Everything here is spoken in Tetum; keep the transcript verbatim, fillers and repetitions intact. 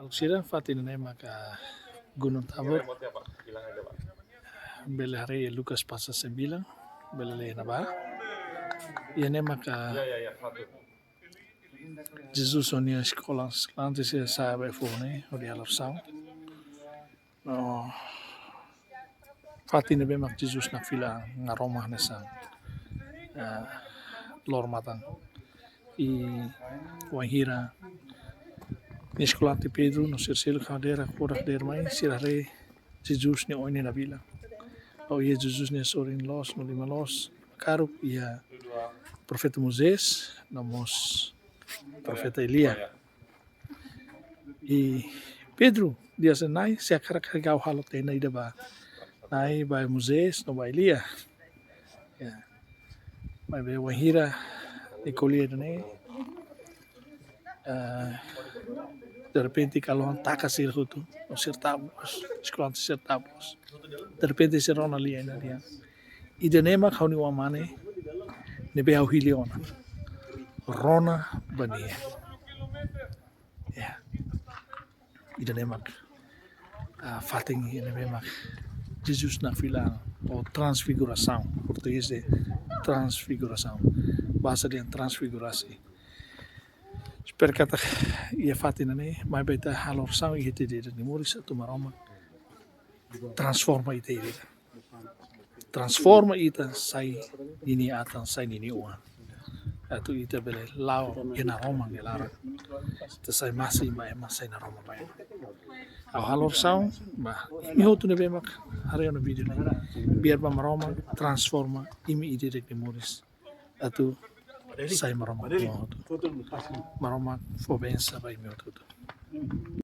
Sira, fatin ne'e maka Gunung Tabor. Bele haree iha Lucas pasal sembilan, bele lee iha ne'ebá. Iha ne'e maka Jesus ho nia eskolante sira sa'e ba foho ne'e hodi halo orasaun. No fatin ne'ebé mak Jesus nakfila an, naroman hanesan, eh, loro-matan. I wainhira nia eskolante Pedro no sira seluk hadeer, kodak hadeer mai, sira haree Jesus nia oin ne'e nabilan. La'o iha Jesus nia sorin loos no liman loos, karuk iha profeta Moisés no mós profeta Elias. I Pedro dehan: Na'i, se hakarak ha'u halo tenda ida ba Na'i, ba Moisés no ba Elias. Ya. Maibé wainhira nia ko'alia ida-ne'e, eh, derrepente kalohan taka sira hotu, no sira ta'uk mós, eskolante sira ta'uk mós. Derrepente sira rona lia iha nia lian. Ida-ne'e mak ha'u-nia oan-mane ne'ebé ha'u hili ona. Rona ba nia. Ya. Ida-ne'e mak, ah, fatin ne'ebé mak Jesus nakfila an, ou transfigurasaun, portugés dehan transfigurasaun. Bahasa dehan transfigurasi. Espera katak iha fatin ne'e, mai bele ita halo orasaun iha ita ida-idak nia moris atu Maromak transforma ita ida-idak. Transforma ita sai ninia atan, sai ninia oan. Atu ita bele la'o iha naroman nia laran. Ita sai masin ba ema, sai naroman ba ema. Ha'u halo orasaun ba imi hotu ne'ebé mak haree ona vídeo ne'e. Biar ba Maromak transforma imi ida-idak nia moris atu sai Maromak nia oan hotu. Maromak fó bensa ba imi hotu-hotu.